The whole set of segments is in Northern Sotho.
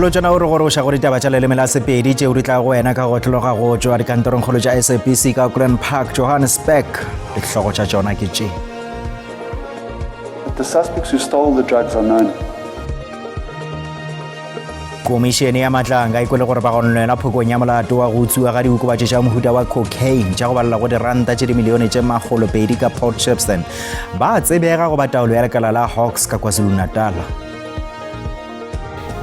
Re tšona o re goroša go ditaba tša leleme la Sepedi tšeo di tla go wena ka go tloga go tšwa dikantorongkgolo tša SABC ka Auckland Park, Johannesburg. Dihlogo tša tšona ke tše. The suspects who stole the drugs are known. Komišene ya Matlanga e kwele gore bagononelwa phokong ya molato wa go utswiwa ga diokobatši tša mohuta wa cocaine tša go balela go diranta tše dimilione tše makgolopedi ka Port Shepstone ba tsebega goba taolo ya lekala la Hawks ka KwaZulu-Natal.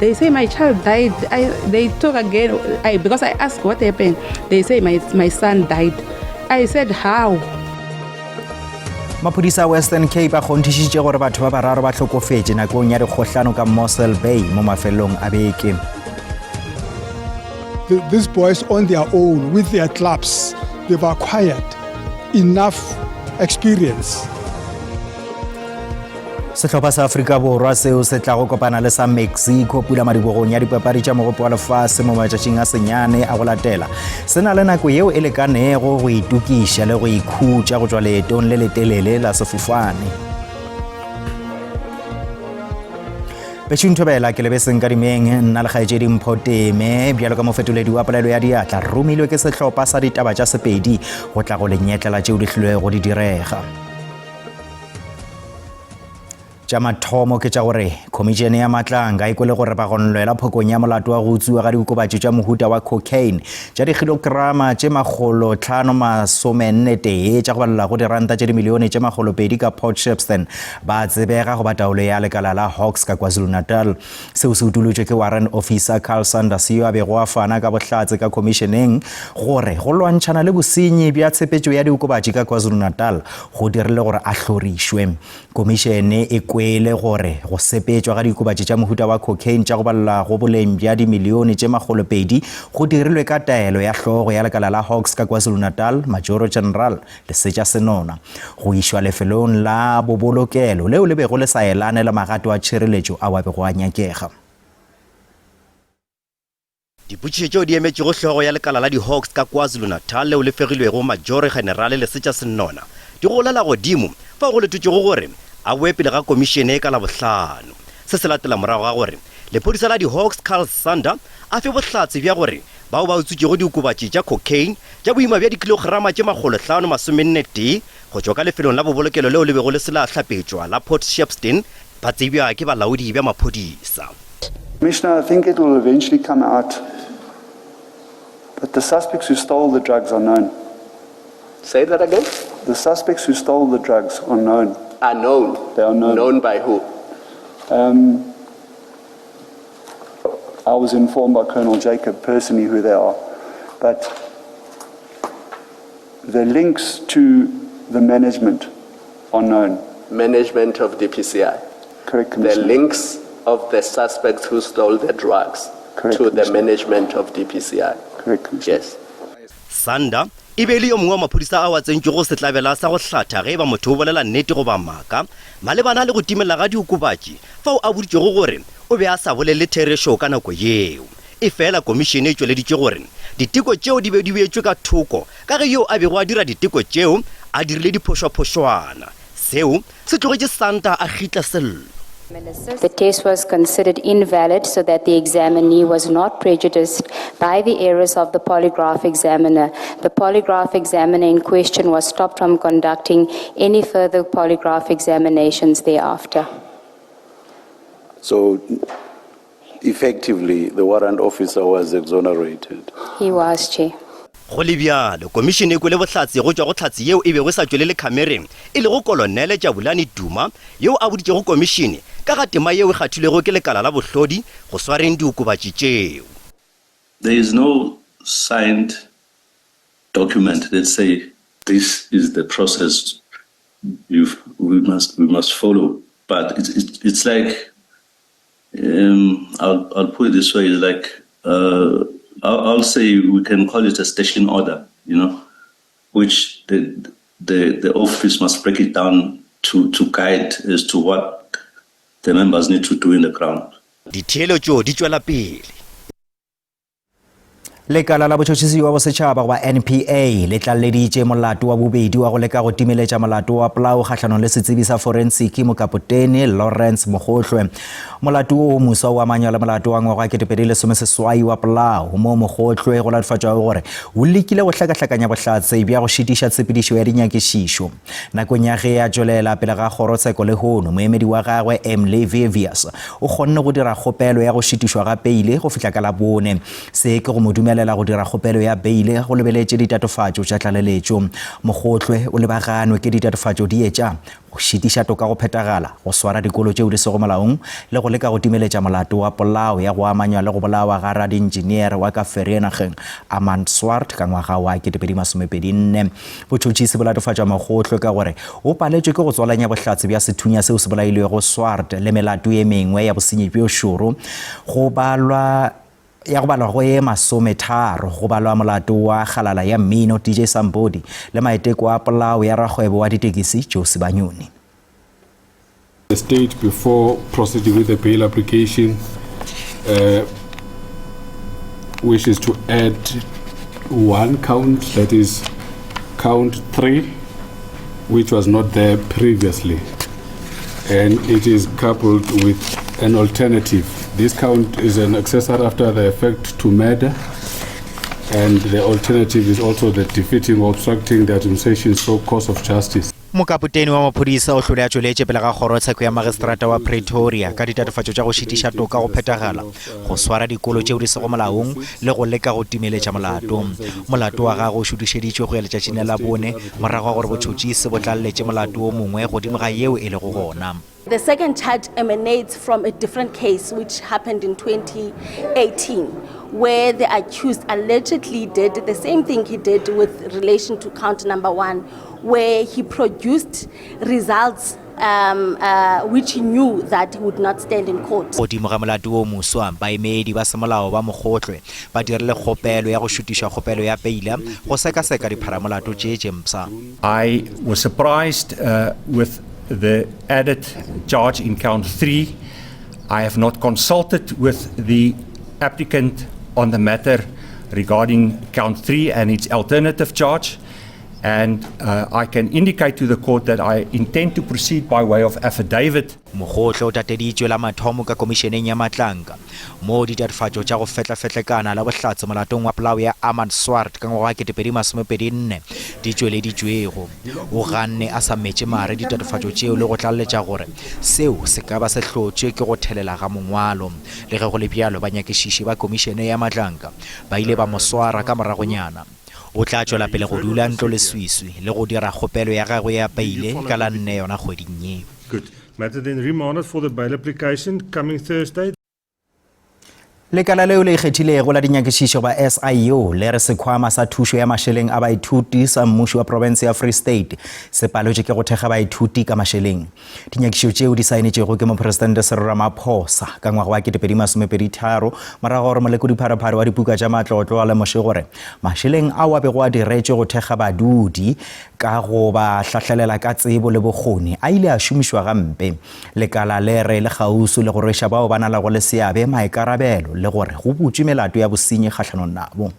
They say my child died. I, they talk again I, because I asked what happened. They say my, my son died. I said how? Maphodisa a Western Cape a kgonthišitše gore batho ba bararo ba hlokofetše nakong ya dikgohlano ka Mossel Bay mo mafelelong a beke. These boys on their own with their clubs, they've acquired enough experience. Sehlopha sa Afrika Borwa seo se tlago kopana le sa Mexico pulamadibogong ya dipapadi tša Mogopo wa Lefase mo matšatšing a senyane a go latela se na le nako yeo e lekanego go itokiša le go ikhutša go tšwa leetong le letelele la sefofane. Bešung Thobela ke lebeseng ka dimeng nna le kgaetšedi Mpho Teme bjalo ka mofetoledi wa polelo ya diatla romilwe ke sehlopha sa ditaba tša Sepedi go tla go lenyetlela tšeo di hlilwego di direga. Tša mathomo ke tša gore Khomišene ya Matlanga e kwele gore bagononelwa phokong ya molato wa go utswiwa ga diokobatši tša mohuta wa cocaine tša dikilograma tše 541 tša go balela go diranta tše dimilione tše 200 ka Port Shepstone ba tsebega go ba taolo ya lekala la Hawks ka KwaZulu-Natal. Seo se utolotšwe ke Warrant Officer Carl Sanders yo a bego a fana ka bohlatse ka khomišeneng gore go lwantšhana le bosenyi bja tshepetšo ya diokobatši ka KwaZulu-Natal go dirile gore a hlorišwe. Komišene e kwele gore go sepetšwa ga diokobatši tša mohuta wa cocaine tša go balela go boleng bja dimilione tše makgolopedi go dirilwe ka taelo ya hlogo ya lekala la Hawks ka KwaZulu-Natal, Majoro General Lesetša Senona, go išwa lefelong la bobolokelo leo le bego le sa elane le magato a tšhireletšo ao a bego a nyakega. Dipotšišo tšeo di emetšego hlogo ya lekala la di-Hawks ka KwaZulu-Natal leo le fegilwego Majoro Generale Lesetša Senona di golela godimo fao go letotšwego gore a boe pele ga komišene ka Labohlano. Se se latela morago ga gore lephodisa la di-Hawks Carl Sander a fe bohlatse bja gore bao ba utswitšego diokobatši tša cocaine tša boima bja dikilograma tše 541 go tšwa ka lefelong la bobolokelo leo le bego le se la hlapetšwa la Port Shepstone ba tsebja ke balaodi bja maphodisa. Commissioner, I think it will eventually come out that the suspects who stole the drugs are known. Say that again? The suspects who stole the drugs are known. Are known? They are known. Known by who? Um, I was informed by Colonel Jacob personally who they are. But the links to the management are known. Management of DPCI. Correct, The Commissioner. links of the suspects who stole the drugs Correct, to the Commissioner. management of DPCI. Correct, Commissioner. Yes. Sanda e be e le yo mongwe wa maphodisa ao a tsentšwego setlabela sa go hlatha ge e ba motho o bolela nnete goba maaka malebana le go timela ga diokobatši fao a boditšwego gore o be a sa bolele therešo ka nako yeo. Efela komišene e tšweleditše gore diteko tšeo di be di beetšwe ka thoko ka ge yo a bego a dira diteko tšeo a dirile diphošwaphošwana. Seo se tlogetše Santa a kgitla sello. The test was considered invalid so that the examinee was not prejudiced by the errors of the polygraph examiner. The polygraph examiner in question was stopped from conducting any further polygraph examinations thereafter. So effectively, the warrant officer was exonerated. He was, Chair. Go le bjalo, komišene e kwele bohlatse go tšwa go hlatse yeo e bego e sa tšwelele khamereng, e lego Kolonele Jabulani Duma, yeo a boditšego komišene ka ga tema yeo e kgathilwego ke lekala la bohlodi go swareng diokobatši tšeo. There is no signed document that say this is the process you've, we must, we must follow, but it's, it's, it's like, um, I'll, I'll put it this way, it's like, uh, I'll, I'll say we can call it a station order, you know, which the, the, the office must break it down to, to guide as to what the members need to do in the ground. Ditheeletšo di tšwela pele. Lekala la botšhotšhisi wa bosetšhaba goba NPA le tlaleleditše molato wa bobedi wa go leka go timeletša molato wa polao kgahlanong le setsebi sa forensiki mokapotene Lawrence Mogohlwe. Molato wo o moswa o amanywa le molato wa ngwaga wa 2018 wa polao moo Mogohlwe go latofatšwago gore o lekile go hlakahlakanya bohlatse bja go šitiša tshepedišo ya dinyakišišo. Nakong ya ge a tšwelela pele ga kgorotsheko lehono, moemedi wa gagwe Emily Vivius o kgonne go dira kgopelo ya go šitišwa ga peile go fihla ka Labone. Se ke go mo dumelela go dira kgopelo ya beile go lebeletše ditatofatšo tša tlaleletšo. Mogohlwe o lebaganwe ke ditatofatšo di etša go šitiša toka go phethagala, go swara dikolo tšeo di sego molaong le go leka go timeletša molato wa polao ya go amanywa le go bolawa ga radintšineere wa ka Vereeniging Armand Swart ka ngwaga wa 2024. Botšhotšhisi bo latofatša Mogohlwe ka gore o paletšwe ke go tswalanya bohlatse bja sethunya seo se bolailwego Swart le melato ye mengwe ya bosenyi bjo šoro go balwa ya go balwa go ye masometharo, go balwa molato wa kgalala ya mmino DJ Sambodi le maiteko a polao ya rakgwebo wa ditekisi Joe Sibanyoni. The state before proceeding with the bail application uh, wishes to add one count, that is count three, which was not there previously. And it is coupled with an alternative. This count is an accessory after the effect to murder. And the alternative is also the defeating or obstructing the administration so course of justice. Mokapotene wa maphodisa o hlole a tšweletše pele ga kgorotsheko ya magistrata wa Pretoria ka ditatofatšo tša go šitiša toka go phethagala, go swara dikolo tšeo di sego molaong le go leka go timeletša molato. Molato wa gagwe o šutišeditšwe go ya letšatšing la Labone morago ga gore botšhotšisi bo tlaleletše molato o mongwe godimo ga yeo e lego gona. The second charge emanates from a different case which happened in 2018 where the accused allegedly did the same thing he did with relation to count number one where he produced results um, uh, which he knew that he would not stand in court. Godimo ga molato wo moswa, baemedi ba semolao ba Mogotlwe ba dirile kgopelo ya go šutiša kgopelo ya peila go sekaseka dipharamolato tše tše mpsha. I was surprised uh, with the added charge in count 3. I have not consulted with the applicant on the matter regarding count 3 and its alternative charge. And uh, I can indicate to the court that I intend to proceed by way of affidavit. Mogohle o tateditšwe la mathomo ka Komišeneng ya Matlanka, moo ditatofatšo tša go fetlafetlekana la bohlatse molatong wa polao ya Armand Swart ka ngwaga wa 2024 di tšweleditšwego. O ganne a sa metše mare ditatofatšo tšeo le go tlaleletša gore seo se ka ba se hlotšwe ke go thelela ga mongwalo. Le ge go le bjalo, banyakišiši ba Komišene ya Matlanka ba ile ba mo swara ka moragonyana. O tla tšwela pele go dula ntloleswiswi le go dira kgopelo ya gagwe ya peile ka la nne yona kgweding ye. Good. Matter then remanded for the bail application coming Thursday. Lekala leo le ikgethilego la dinyakišišo ba SIU le re sekhwama sa thušo ya mašeleng a baithuti sa mmušo wa profense ya Free State se palotše ke go thekga baithuti ka mašeleng. Dinyakišišo tšeo di saenetšwego ke Mopresidente Cyril Ramaphosa ka ngwaga wa 2023 morago ga gore molekodipharephare wa dipuka tša matlotlo a lemoše gore mašeleng ao a bego a diretšwe go thekga badudi ka go ba hlahlelela ka tsebo le bokgoni a ile a šomišwa gampe. Lekala le re le kgauswi le go rweša bao ba nalago le seabe maikarabelo le gore go butšwe melato ya bosenyi kgahlanong nabo.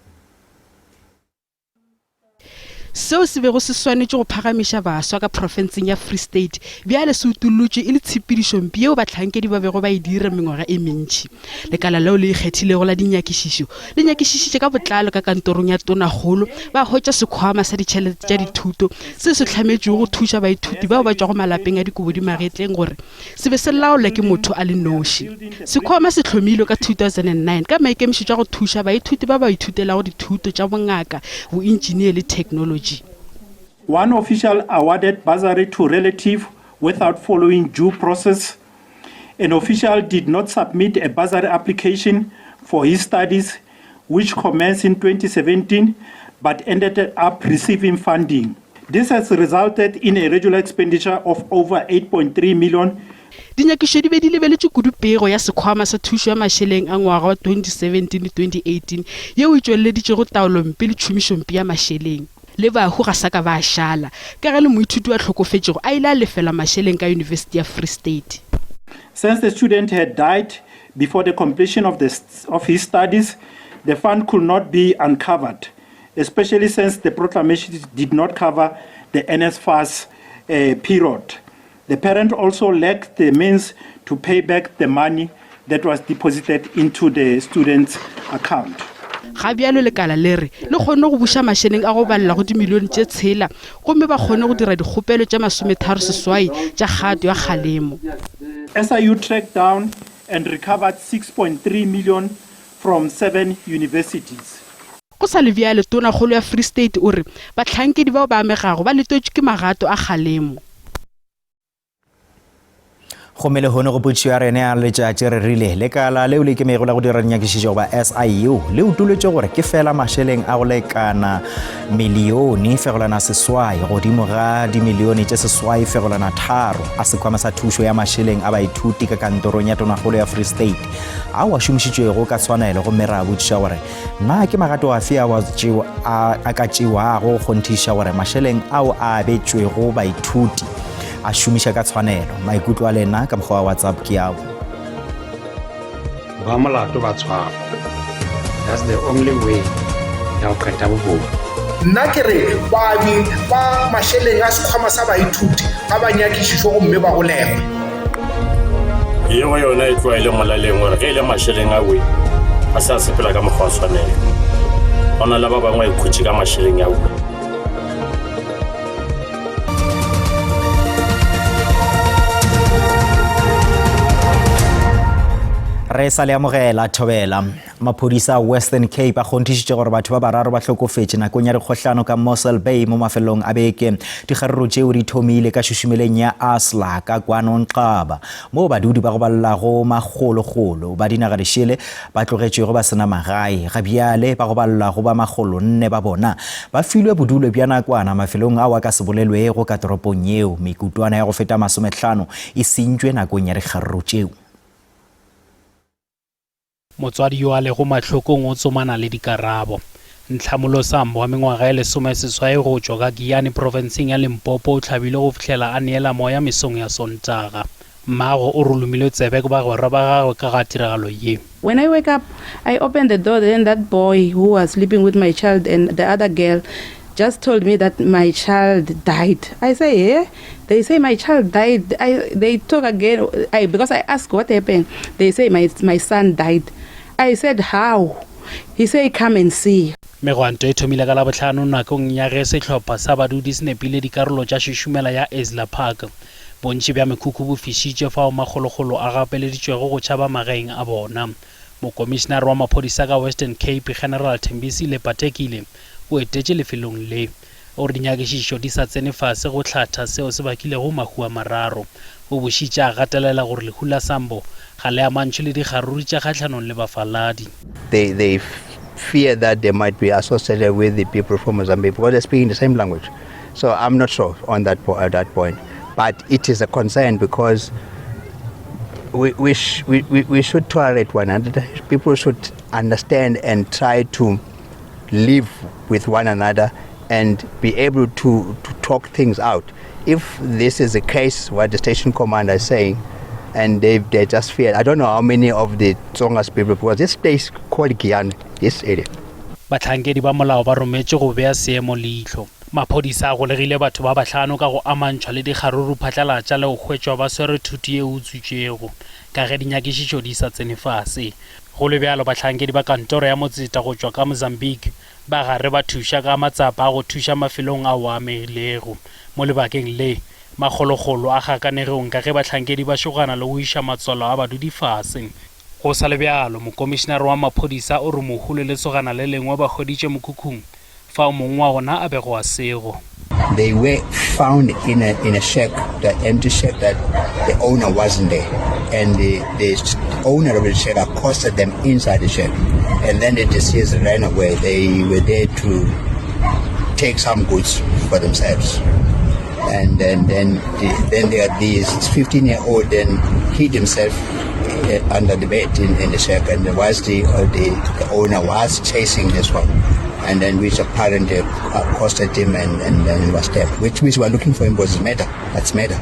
Seo se bego se swanetše go phagamiša baswa ka profenseng ya Free State bjale se utollotšwe e le tshepedišompe yeo bahlankedi ba bego ba e dira mengwaga e mentši. Lekala leo le ikgethilego la dinyakišišo le nyakišišitše ka botlalo ka kantorong ya Tonakgolo ba hwetša sekhwama sa ditšhelete tša dithuto seo se hlametšwego go thuša baithuti bao ba tšwago malapeng a dikobo di magetleng gore se be se laolwa ke motho a le noši. Sekhwama se hlomilwe ka 2009 ka maikemišetšo a go thuša baithuti ba ba ithutelago dithuto tša bongaka, bointšinie le theknolotši. One official awarded bursary to relative without following due process. An official did not submit a bursary application for his studies, which commenced in 2017 but ended up receiving funding. This has resulted in a regular expenditure of over 8.3 million. Dinyakišo di be di lebeletše kudu pego ya Sekhwama sa Thušo ya Mašeleng a ngwaga wa 2017 le 2018 yeo e tšweleleditšego taolompe le tšhomišompe ya mašeleng. Le bahu ga sa ka ba šala, ka ge le moithuti wa hlokofetšego a ile a lefelwa mašeleng ka Yunibesithi ya Free State. Since the student had died before the completion of, the, of his studies, The fund could not be uncovered, especially since the proclamation did not cover the NSFAS uh, period. The parent also lacked the means to pay back the money that was deposited into the student's account. Ga bjalo lekala le re le kgonne go buša mašeleng a go balela go dimilione tše tshela gomme ba kgonne go dira dikgopelo tše 38 tša kgato ya kgalemo. SIU tracked down and recovered 6.3 million from seven universities. Go sa le bjalo, Tonakgolo ya Free State o re bahlankedi bao ba amegago ba letetšwe ke magato a kgalemo. Gomme lehono go potšišo ya rena ya letšatši re rile lekala leo le ikemego la go dira dinyakišišo goba SIU le utolotše gore ke fela mašeleng a go lekana milione fegolana seswai godimo ga dimilione tše seswai fegolana tharo a sekhwama sa thušo ya mašeleng a baithuti ka kantorong ya tonakgolo ya Free State ao a šomišitšwego ka tshwanelo gomme ra botšiša gore na ke magato afe a, a, a ka tšewago go kgonthiša gore mašeleng ao a abetšwego baithuti a šomiša ka tshwanelo maikutlo a lena ka mokgwa wa whatsapp ke ao ba molato ba tshwarwa that's the only way ya go qeta bobodu nna ke re baabi ba mašeleng a sekhwama sa baithuti ga ba nyakišišwe gomme ba golegwe yeo yona e tloa e le molaleng gore ge e le mašeleng a we ga se a sepela ka mokgwa wa tshwanelo go na le ba bangwe ba ikhutše ka mašeleng a we Re sa le amogela thobela. Maphodisa a Western Cape a kgonthišitše gore batho ba bararo ba hlokofetše nakong ya dikgohlano ka Mossel Bay mo mafelong a beke. Dikgaruru tšeo di thomile ka šušumeleng ya Asla ka KwaNonqaba, moo badudi ba go balelago makgolokgolo ba dinaga dišele ba tlogetšwego ba se na magae. Ga bjale ba go balelwago ba makgolonne ba bona ba filwe bodulo bja nakwana mafelong ao a ka se bolelwego ka toropong yeo. Mekutwana ya go feta masomehlano e sentšwe nakong ya dikgaruru tšeo. Motswadi yo a lego mahlokong o tsomana le dikarabo. Nhlamulo Sambo wa mengwaga e lesomeseswai go tšwa ka Giyani profenseng ya Limpopo o hlabilwe go fihlela a neela moya mesong ya Sontaga. Mmagwe o rolomilwe tsebe ke bagwera ba gagwe ka ga tiragalo ye. When I wake up, I open the door, then that boy who was sleeping with my child and the other girl just told me that my child died. I say, yeah. They say my child died. I, they talk again I, because I ask what happened. They say my, my son died. I said, how? He say, come and see. Megwanto e thomile ka Labohlano nakong ya ge sehlopha sa badudi se nepile dikarolo tša šušumela ya Esla Park. Bontši bja mekhukhu bo fišitšwe fao makgolokgolo a gapeleditšwego go tšhaba magaeng a bona. Mokomišenare wa maphodisa ka Western Cape, General Thembisile Patekile, o etetše lefelong le. O re dinyakišišo di sa tsene fase go hlatha seo se bakilego mahu a mararo. O bošitše a gatelela gore lehu la Sambo ga le amantšhwe le dikgaruru tša kgahlanong le bafaladi. They, they fear that they might be associated with the people from Mozambique because they're speaking the same language. So I'm not sure on that, at that point. But it is a concern because we, we, sh we, we should tolerate one another. People should understand and try to live with one another and be able to, to talk things out. If this is the case, what the station commander is saying, and they, they just fear. I don't know how many of the Tsongas people, because this place called Giyani, this area. Bahlankedi ba molao ba rometšwe go bea seemo leihlo. Maphodisa a golegile batho ba bahlano ka go amantšhwa le dikgaruru phatlalatša le go hwetšwa ba swere thoto ye e utswitšwego ka ge dinyakišišo di sa tsene fase. Go le bjalo, bahlankedi ba kantoro ya motseta go tšwa ka Mozambique ba gare ba thuša ka matsapa a go thuša mafelong ao a amegilego. Mo lebakeng le, makgolokgolo a gakanegong ka ge bahlankedi ba šogana le go iša matswalo a badudi fase. Go sa le bjalo, mokomišenare wa maphodisa o re mohu le lesogana le lengwe ba hweditšwe mokhukhung fao mong wa ona a bego a sego. They were found in a, in a shack, the empty shack that the owner wasn't there. And the, the owner of the shack accosted them inside the shack. And then the deceased ran away. They were there to take some goods for themselves. And then, then, the, then there are these 15 year old then hid himself eh, under the bed in, in the shack. And whilst the, uh, the, the owner was chasing this one, and then which apparently accosted him and, and then was stabbed, which means we're looking for him because it's murder. That's murder.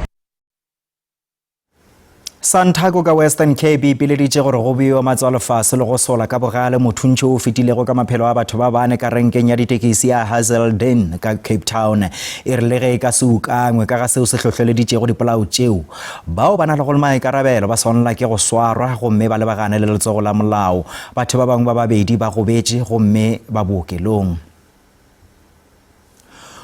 Santaco ka Western Cape e ipileditše gore go beiwe matswalo fase le go sola ka bogale mothuntšho o fetilego ka maphelo a batho ba bane ka renkeng ya ditekisi ya Hazelden ka Cape Town. E re le ge e ka se ukangwe ka ga seo se hlohleleditšego dipolao tšeo, bao ba na lego le maikarabelo ba swanela ke go swarwa gomme ba lebagane le letsogo la molao. Batho ba bangwe ba babedi ba gobetše gomme ba bookelong.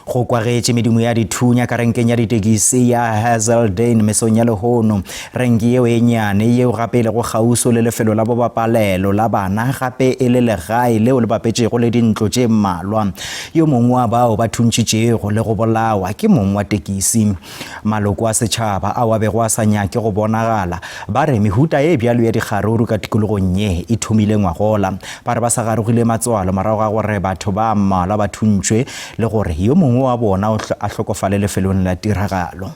Go kwagetše medumo ya dithunya ka renkeng ya ditekisi ya Hazeldene mesong ya lehono. Renke yeo e nnyane, yeo gape e lego kgauswi le lefelo la bobapalelo la bana, gape e le legae leo le bapetšego le dintlo tše mmalwa. Yo mongwe wa bao ba thuntšitšego le go bolawa ke mong wa tekisi. Maloko a setšhaba ao a bego a sa nyake go bonagala ba re mehuta e bjalo ya dikgaruru ka tikologong ye e thomile ngwagola. Ba re ba sa garogile matswalo morago ga gore batho ba mmalwa ba thuntšwe le gore yo mongwe wa bona a hlokofale lefelong la tiragalo.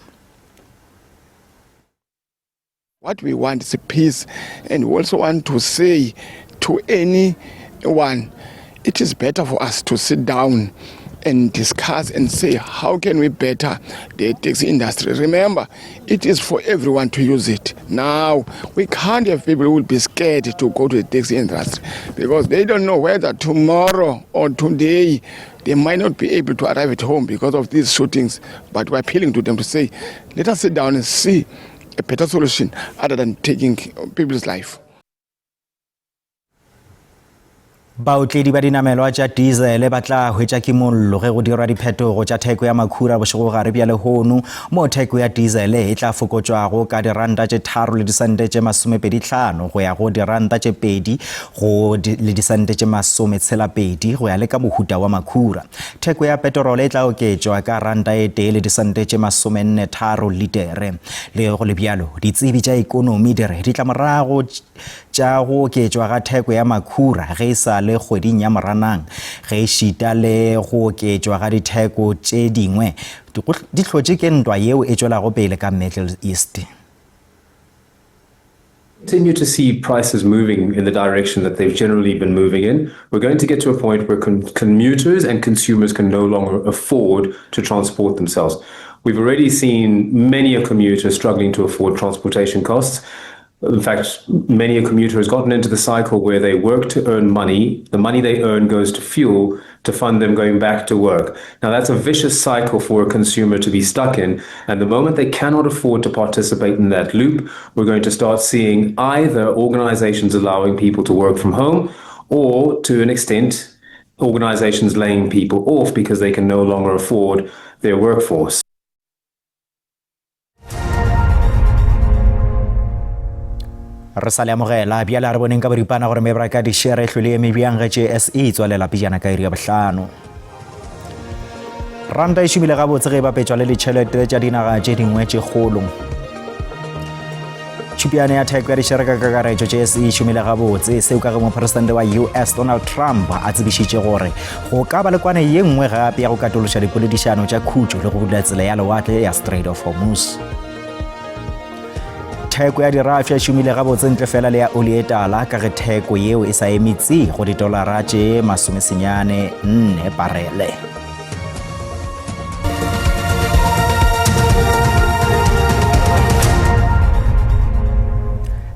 What we want is peace, and we also want to say to anyone, it is better for us to sit down and discuss and say how can we better the taxi industry. Remember, it is for everyone to use it. Now, we can't have people who will be scared to go to the taxi industry because they don't know whether tomorrow or today they might not be able to arrive at home because of these shootings. But we're appealing to them to say, let us sit down and see a better solution other than taking people's life. Baotledi ba dinamelwa tša diesele ba tla hwetša kimollo ge go dirwa diphetogo tša theko ya makhura bošegogare bja lehono, moo theko ya diesele e tla fokotšwago ka diranta tše tharo le disente tše masomepedihlano go ya go diranta tše pedi go le disente tše masometshela-pedi go ya le ka mohuta wa makhura. Theko ya peterole e tla oketšwa ka ranta e tee le disente tše masomenne-tharo litere. Le go le bjalo, ditsebi tša ekonomi di re ditlamorago tša go oketšwa ga theko ya makhura ge e sa le kgweding ya Moranang, ge ešita le go oketšwa ga ditheko tše dingwe, di hlotše ke ntwa yeo e tšwelago pele ka Middle East. Continue to see prices moving in the direction that they've generally been moving in, we're going to get to a point where commuters and consumers can no longer afford to transport themselves. We've already seen many a commuter struggling to afford transportation costs. In fact, many a commuter has gotten into the cycle where they work to earn money. The money they earn goes to fuel to fund them going back to work. Now, that's a vicious cycle for a consumer to be stuck in. And the moment they cannot afford to participate in that loop, we're going to start seeing either organizations allowing people to work from home or, to an extent, organizations laying people off because they can no longer afford their workforce. Re sa le amogela bjale, a re boneng ka boripana gore mebaraka ya dišere e hlwele eme bjang ge JSE e tswalela pejana ka iri ya bohlano. Ranta e šomile gabotse ge e bapetšwa le ditšhelete tša dinaga tše dingwe tše kgolo. Tšhupiane ya theko ya dišere ka kakaretšo JSE e šomile gabotse, seo ka ge mopresidente wa US Donald Trump a tsebišitše gore go ka ba le kwane ye nngwe gape ya go katološa dipoledišano tša khutšo le go bula tsela ya lewatle ya Strait of Hormuz. Theko ya dirafša e šomile gabotse ntle fela le ya oli e tala ka ge theko yeo e sa eme tsi go ditolara tše masomesenyane nne parele.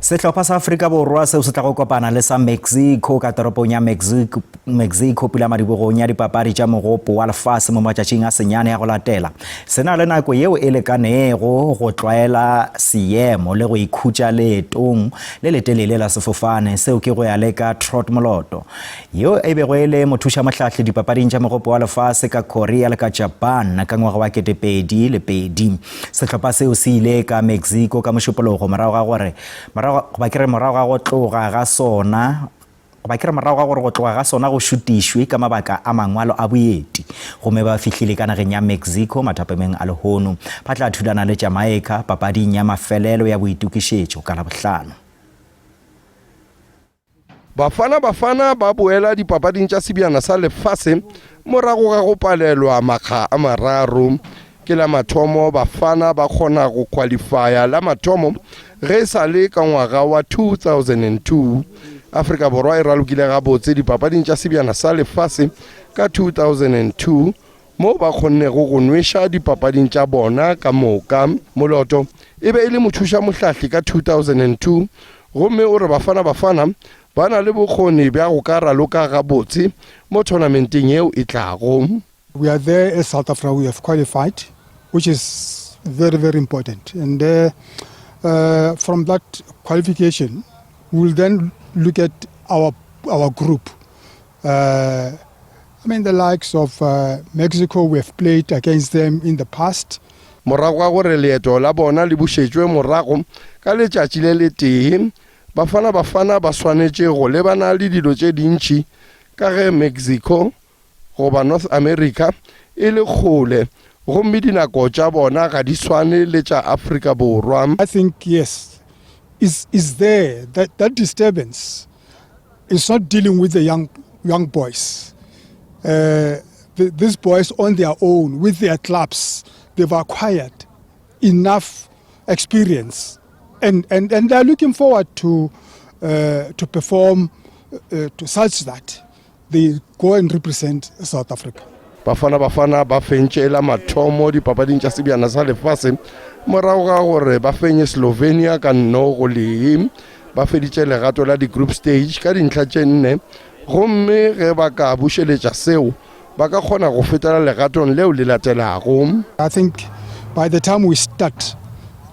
Sehlopha sa Afrika Borwa seo se tla go kopana le sa Mexico ka toropong ya Mexico, Mexico pulamadibogong ya dipapadi tša mogopo wa lefase mo matšatšing a senyane a go latela se na le nako yeo e lekanego go tlwaela seemo le go ikhutša leetong le letelele la sefofane. Seo ke go ya le ka Trot Moloto yo e bego e le mothušamohlahli dipapading tša mogopo wa lefase ka Korea le ka Japan ka ngwaga wa 2002. Sehlopha seo se ile ka Mexico ka Mošupologo morago ga gore morago goba ke re morago ga go tloga ga sona goba ke re morago ga gore go tloga ga sona go šutišwe ka mabaka a mangwalo a boeti gomme ba fihlile ka nageng ya Mexico mathapameng a lehono. Ba tla thulana le Jamaica papading ya mafelelo ya boitokišetšo ka Labohlano. Bafana Bafana ba boela dipapading tša Sebjana sa Lefase morago ga go palelwa makga a mararo. Ke la mathomo Bafana ba kgona go khwalifaya la mathomo ge e sa le ka ngwaga wa 2002. Afrika Borwa e ralokile gabotse dipapading tša Sebjana sa Lefase ka 2002 moo ba kgonnego go nweša dipapading tša bona ka moka. Moloto. E be e le mothušamohlahli ka 2002 gomme o re Bafana Bafana ba na le bokgoni bja go ka raloka gabotse mo thonamenteng yeo e tlago. We are there as South Africa, we have qualified, which is very, very important. And uh, uh, from that qualification, we will then look at our, our group. Uh, I mean, the likes of uh, Mexico, we have played against them in the past. Morago ga gore leeto la bona le bušetšwe morago ka letšatši le letee, Bafana Bafana ba swanetše go lebana le dilo tše dintši ka ge Mexico goba North America e le kgole gomme dinako tša bona ga di swane le tša Afrika Borwa. I think yes, is is there that that disturbance is not dealing with the young young boys. Uh, the, these boys on their own with their clubs, they've acquired enough experience and, and, and they're looking forward to, uh, to perform uh, to such that they go and represent South Africa. Bafana Bafana ba fentše la mathomo dipapading tša sebjana sa lefase morago ga gore ba fenye Slovenia ka nno go lee. Ba feditše legato la di-group stage ka dintlha tše nne gomme ge ba ka bušeletša seo ba ka kgona go fetela legatong leo le latelago. I think by the time we start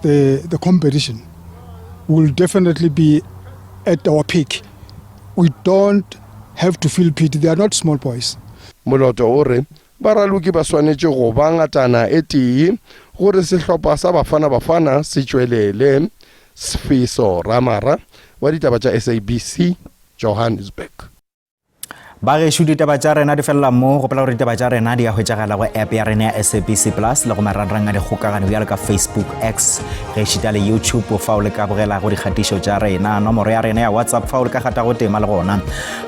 the, the competition, we'll definitely be at our peak. We don't have to feel pity, they are not small boys. Moloto o re baraloki ba swanetše go ba ngatana e tee gore sehlopha sa Bafana Bafana se tšwelele. Sfiso Ramara wa ditaba tša SABC, Johannesburg. Bagešo ditaba tša rena di felela mo. Gopola gore ditaba tša rena di a hwetšagala go app ya rena ya SABC Plus le go marangrang a dikgokagano bjalo ka Facebook, X, gešita le YouTube fao le ka bogelago dikgatišo tša rena. Nomoro ya rena ya WhatsApp fao le ka gatago tema le gona.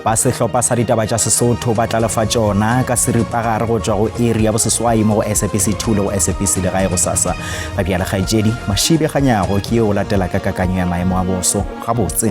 Ba sehlopha sa ditaba tša Sesotho ba tla lefa tšona ka seripagare go tšwa go iri ya boseswai mo go SABC 2 le go SABC Legae gosasa. Ga bjale kgaetšedi Mashibe Kganyago ke yo o latela ka kakanyo ya maemo a boso gabotse.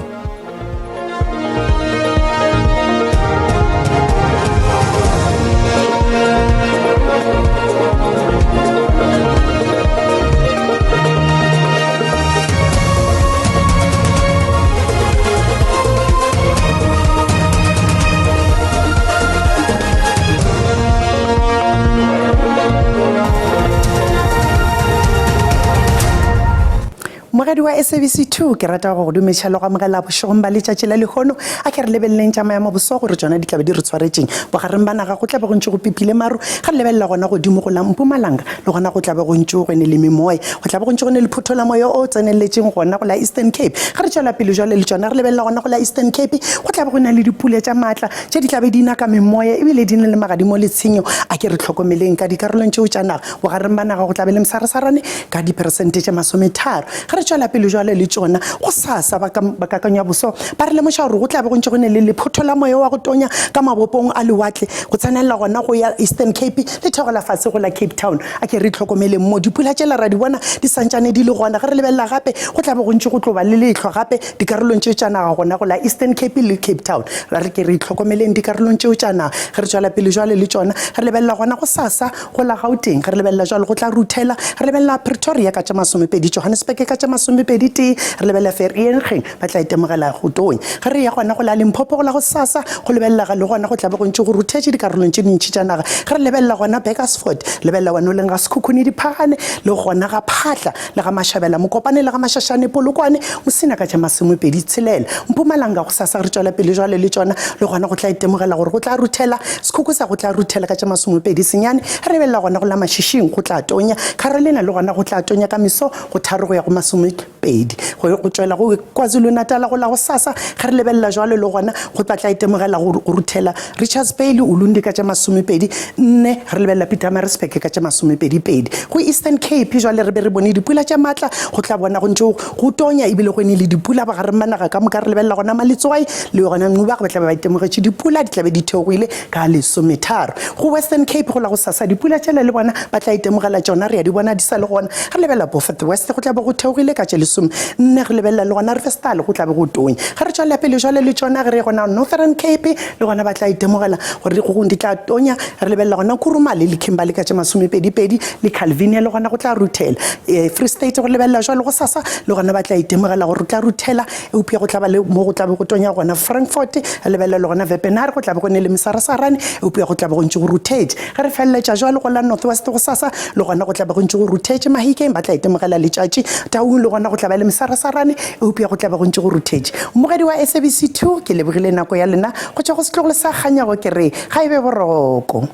Mogedi wa SABC 2 ke rata go go dumetša le go amogela bošegong ba letšatši la lehono. A ke re lebeleleng tša maemo boso gore tšona di tlabe di re tshwaretšeng. Bogareng ba naga go tlabe go ntše go pipile maru. Ge re lebelela gona godimo go la Mpumalanga le gona go tlabe go ntše go ne le memoya. Go tlabe go ntše go ne lephotho la moya o tseneletšeng gona go la Eastern Cape. Ge re tšwela pele jwale le tšona re lebelela gona go la Eastern Cape go tlabe go na le dipula tša maatla tše di tlabe di na ka memoya ebile di ne le magadimo le tshenyo. A ke re hlokomeleng ka dikarolong tšeo tša naga. Bogareng ba naga go tlabe le mosarasarane ka diperesente tše masometharo. Ge re tšwela pele jwale le tšona, gosasa ba ba kakanyo ya boso ba re lemoša gore go tla be go ntše go ne le lephotho la moya wa go tonya ka mabopong a lewatle go tsenelela gona go ya Eastern Cape le theogela fase go la Cape Town. A ke re itlhokomeleng mo, dipula tšela ra di bona di santšane di le gona. Ge re lebelela gape go tla be go ntše go tlo ba le lehlwa gape dikarolong tšeo tša naga gona go la Eastern Cape le Cape Town. Ra re ke re itlhokomeleng dikarolong tšeo tša naga. Ge re tšwela pele jwale le tšona, re lebelela gona gosasa Go la Gauteng, ge re lebelela jwalo, go tla ruthela. Re lebelela Pretoria ka tše masomepedi, Johannesburg ka tše masomepedi tee, re lebelela Vereeniging, ba tla itemogela go tonya. Ge re eya gona go la Limpopo go la gosasa, go lebelela le gona go tla be go ntše go ruthetše dikarolong tše dintši tša naga. Ge re lebelela gona Burgersfort, lebelela wena o leng ga Sekhukhune Diphagane, le gona ga Phatla, le ga Mashabela Mokopane, le ga Mashashane Polokwane, Musina ka tše masomepedi tshelela. Mpumalanga gosasa re tšwela pele jwale le tšona, le gona go tla itemogela gore go tla ruthela. Sekhukhu sa go tla ruthela ka tše masomepedi senyane, re lebelela gona go la Mašišing go tla tonya, Carolina le gona go tla tonya ka meso go tharo go ya go masomepedi. Go go tšwela go KwaZulu-Natal go la gosasa, ge re lebelela jwalo le gona go tla tla itemogela go go ruthela Richards Bay le Ulundi ka tše masomepedi nne, re lebelela Pietermaritzburg ka tše masomepedi pedi. Go Eastern Cape jwale re be re bone dipula tše matla, go tla bona go ntše go tonya ebile go ene le dipula bogareng ba naga ka moka, re lebelela gona Maletswai le gona Ncuba ba tla be ba itemogetše dipula di tla be di theogile ka lesometharo. Go Western Cape go la gosasa dipula tšela le bona ba tla itemogela tšona, re a di bona di sa le gona. Re lebelela Beaufort West go tla be go theogile ka. ka tše lesome nne. Re lebelela le gona Rifestal go tla be go tonya. Ge re tšwela pele jwale le tšona ge re ye gona Northern Cape le gona ba tla itemogela gore dikgogong di tla tonya. Re lebelela gona Kurumale le Kimberley ka tše masomepedipedi le Calvinia le gona go tla ruthela. Eh, Free State go lebelela jwale go sasa le gona ba tla itemogela gore go tla ruthela eupša go tla ba le mo go tla be go tonya gona Frankfort. Re lebelela le gona Wepener go tla be go ne le mesarasarane eupša go tla be go ntše go ruthetše. Ge re feleletša jwale go la North West go sasa le gona go tla be go ntše go ruthetše. Mahikeng ba tla itemogela letšatši. Taung le gona go tla ba le mesarasarane eupša go tla be go ntše go ruthetše. Mmogedi wa SABC 2 ke lebogile nako ya lena go tšwa go setlogolo sa Kganyago ke re ga e be boroko.